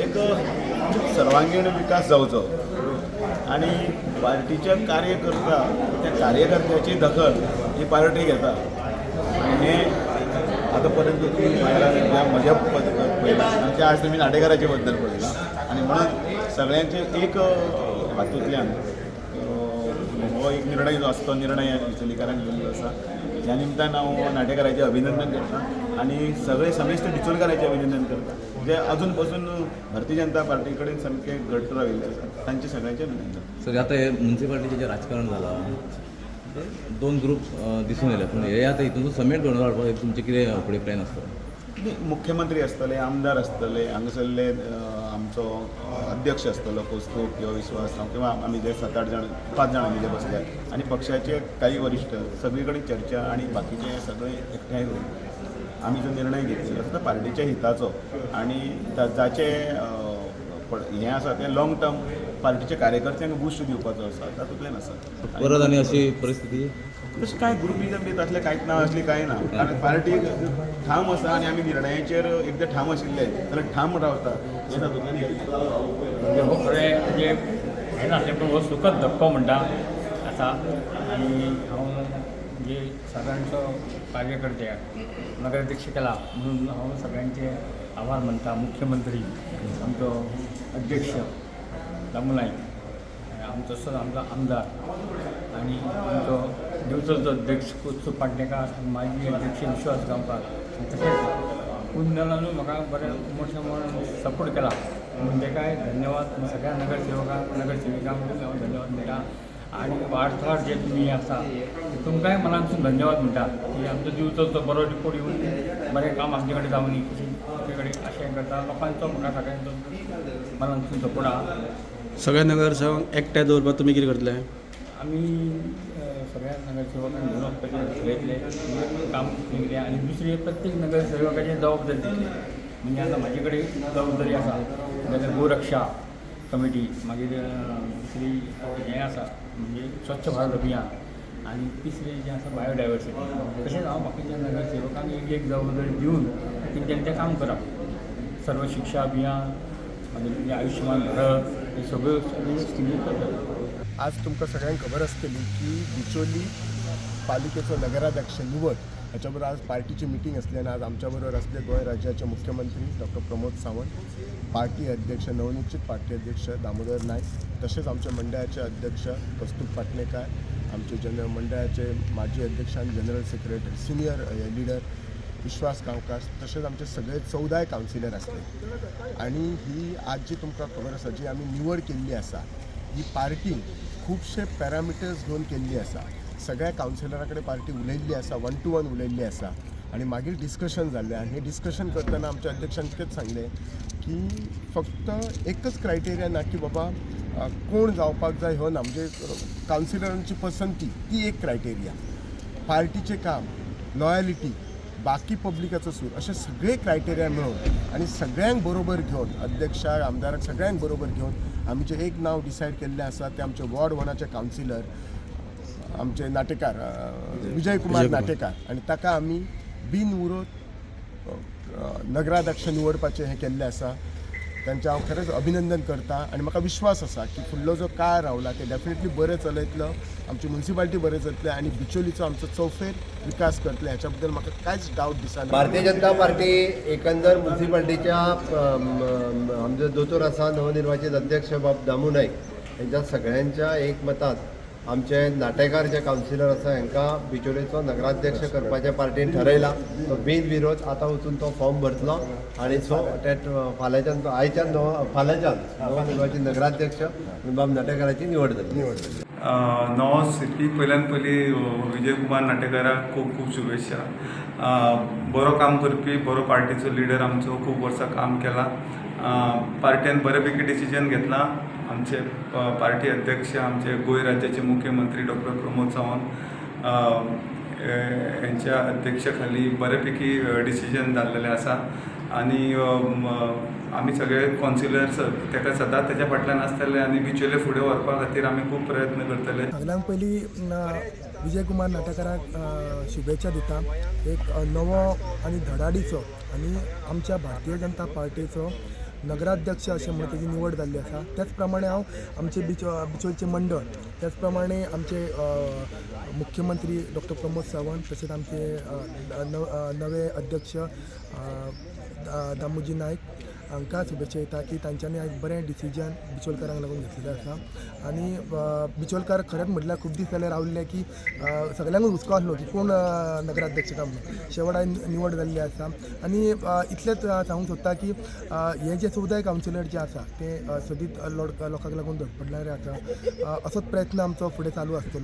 एक सर्वांगीण विकास जावचो आनी पार्टीचे कार्यकर्ता त्या कार्यकर्त्याची दखल ही पार्टी घेता आनी हें आतां पर्यंत तुमी पळयलां, म्हज्या पळयलां आनी ते आज तुमी नाटेकाराचे बद्दल पळयलां आनी म्हणून सगळ्यांचे एक हातूंतल्यान हो एक निर्णय जो आसा तो निर्णय बिचोलीकारांक घेवल्लो आसा. ह्या निमतान हांव नाटेकाराचें अभिनंदन करता आनी सगळे समेस्त बिचोलकाराचें अभिनंदन करता, जे अजून पसून भारतीय जनता पार्टी कडेन सामकें घट्ट राविल्ले आसा, तांचें सगळ्यांचें अभिनंदन. सर, आतां हे म्युनिसिपालिटीचें जें राजकारण जालां, दोन ग्रूप दिसून येयले, पूण हे आतां हितून समेट घडोवन हाडपाक तुमचें कितें फुडें प्लॅन आसतलो? मुख्यमंत्री आसतले, आमदार आसतले, हांगासरले आमचो अध्यक्ष आसतलो कौस्तुभ किंवा विश्वास किंवा आमी जे 7-8 जाण 5 जाण आमी जे बसल्यात आनी पक्षाचे काही वरिश्ठ सगळी कडेन चर्चा आनी बाकीचे सगळे एकठांय करून आमी जो निर्णय घेतलेलो आसा तो पार्टीच्या हिताचो आनी जाचे हें आसा तें लाँग टर्म पार्टीच्या कार्यकर्त्यांक बूस्ट दिवपाचो आसा, तातूंतल्यान आसा. परत आनी अशी परिस्थिती तशें कांय ग्रुपिजम बी तसलें कांयच ना, असलें कांय ना, कारण पार्टी ठाम आसा आनी आमी निर्णयाचेर एकदां ठाम आशिल्ले जाल्यार ठाम रावता, हें तातूंतल्यान. म्हणजे हो खरें म्हणजे हें नासलें, पूण हो सुखद धक्को म्हणटा आसा. आनी हांव म्हणजे सादारणसो कार्यकर्ते नगराध्यक्ष केला म्हणून हांव सगळ्यांचे आभार मानता. मुख्यमंत्री, आमचो अध्यक्ष दामू नायक, आमचो तसोच आमचो आमदार आनी आमचो दिवचलचो अध्यक्ष कौस्तुभ पाटणेकार, माजी अध्यक्ष विश्वास गांवकार, तशेंच कुंदनानूय म्हाका बरें मोठ्या प्रमाणान सपोर्ट केला म्हणून तेकाय धन्यवाद. सगळ्या नगरसेवकांक नगरसेविकांक हांव धन्यवाद म्हणटा. आनी वार्ताहर जे तुमी आसा तुमकांय मनांतसून धन्यवाद म्हणटा की आमचो दिवचलचो बरो रिपोर्ट येवन बरें काम आमचे कडेन जावनी तुमचे कडेन अशें करता. लोकांचो म्हाका सगळ्यांचो मनांतसून सपोर्ट आहा. सगळ्या नगरसेवक एकठांय दवरपाक तुमी कितें करतले? आमी सगळ्या नगरसेवकांक घेवन वचपाचें ठरयतलें, काम कितें. आनी दुसरी प्रत्येक नगरसेवकाची जबाबदारी दितली, म्हणजे आतां म्हाजे कडेन जबाबदारी आसा जाल्यार गोरक्षा कमिटी, मागीर दुसरी हें आसा म्हणजे स्वच्छ भारत अभियान, आनी तिसरें जें आसा बायोडायवर्सिटी. तशेंच हांव बाकीच्या नगरसेवकांक एक एक जबाबदारी दिवन तेंच्यांनी तें काम करप. सर्व शिक्षा अभियान, मागीर आयुश्यमान भारत, हे सगळ्यो स्किमी करतात. आज तुमकां सगळ्यांक खबर आसतली की बिचोली पालिकेचो नगराध्यक्ष निवड हाच्या बरोबर आज पार्टीची मिटींग आसली आनी आज आमच्या बरोबर आसले गोंय राज्याचे मुख्यमंत्री डॉक्टर प्रमोद सावंत, पार्टी अध्यक्ष नवनिश्चित पार्टी अध्यक्ष दामोदर नायक, तशेंच आमच्या मंडळाचे अध्यक्ष कौस्तुभ पाटणेकार, आमचे जनरल मंडळाचे माजी अध्यक्ष आनी general secretary senior leader Vishwas Gaonkar, तशेंच आमचे सगळे 14 कावन्सिलर आसले. आनी ही आज जी तुमकां खबर आसा जी आमी निवड केल्ली आसा ही पार्टीन खुबशे पॅरामिटर्स घेवन केल्ली आसा. सगळ्या कावन्सिलरा कडेन पार्टी उलयल्ली आसा, 1 to 1 उलयल्ली आसा आनी मागीर डिस्कशन जाल्लें. आनी हें डिस्कशन करतना आमच्या अध्यक्षान कितें सांगलें की फक्त एकच क्रायटेरिया ना की बाबा कोण जावपाक जाय हो ना, म्हणजे कावन्सिलरांची पसंती ती एक क्रायटेरिया, पार्टीचें काम, लॉयलिटी, बाकी पब्लिकाचो सूर, अशे सगळे क्रायटेरिया मेळोवन आनी सगळ्यांक बरोबर घेवन अध्यक्षाक आमदाराक सगळ्यांक बरोबर घेवन आमी जें एक नांव डिसायड केल्लें आसा तें आमचे वॉर्ड 1 कावन्सिलर आमचे नाटेकार विजय कुमार नाटेकार, आनी ताका आमी बिनविरोध नगराध्यक्ष निवडपाचें हें केल्लें आसा. तांचें हांव खरेंच अभिनंदन करता आनी म्हाका विश्वास आसा की फुडलो जो काळ रावला ते डेफिनेटली बरें चलयतलो, आमची मुन्सिपालिटी बरें चलतलें आनी बिचोलीचो आमचो चौफेर विकास करतले, हाच्या बद्दल म्हाका कांयच डावट दिसना. भारतीय जनता पार्टी एकंदर मुन्सिपालिटीच्या आमचो दोतोर आसा नवनिर्वाचित अध्यक्ष बाब दामू नायक हेंच्या सगळ्यांच्या एकमतान आमचे नाटेकार जे कावन्सिलर आसा हांकां बिचोलेचो नगराध्यक्ष करपाचें पार्टीन ठरयलां. तो बिनविरोध आतां वचून तो फॉर्म भरतलो आनी सो ते फाल्यांच्यान आयच्यान फाल्यांच्यान नवनिर्वाचित नगराध्यक्ष बाब नाटेकाराची निवड जाली. नवो सिटी पयल्यान पयलीं विजय कुमार नाटेकाराक खूब खूब शुभेच्छा. बरो काम करपी, बरो पार्टीचो लिडर, आमचो खूब वर्सां काम केलां. पार्टीन बऱ्यापैकी डिसिजन घेतलां. आमचे पार्टी अध्यक्ष आमचे गोंय राज्याचे मुख्यमंत्री डॉक्टर प्रमोद सावंत हेंच्या अध्यक्षाखाली बऱ्यापैकी डिसिजन जाल्लेलें आसा आनी आमी सगळे कावन्सिलर्स ताका सदांच तेच्या फाटल्यान आसतले आनी बिचोले फुडें व्हरपा खातीर आमी खूब प्रयत्न करतले. सगळ्यांत पयलीं विजय कुमार नाटेकाराक शुभेच्छा दिता. एक नवो आनी धडाडीचो आनी आमच्या भारतीय जनता पार्टीचो नगराध्यक्ष अशें म्हणून तेजी निवड जाल्ली आसा. त्याच प्रमाणे हांव आमचे बिचोलचें मंडळ, त्याच प्रमाणे आमचे मुख्यमंत्री डॉक्टर प्रमोद सावंत, तशेंच आमचे नवे अध्यक्ष दामोजी नायक हांकां शुभेच्छा दिता की तांच्यांनी आयज बरें डिसिजन बिचोलकारांक लागून घेतलेलें आसा. आनी बिचोलकार खरेंच म्हटल्यार खूब दीस जाले रावल्ले की सगल्यांकूच हुस्को आसलो की कोण नगराध्यक्ष काय म्हणून, शेवट आयज निवड जाल्ली आसा. आनी इतलेंच सांगूंक सोदता की हे जे 14 कावन्सिलर जे आसा ते सदींच लोकांक लागून धडपडणारे आसा. असोच प्रयत्न आमचो फुडें चालू आसतलो.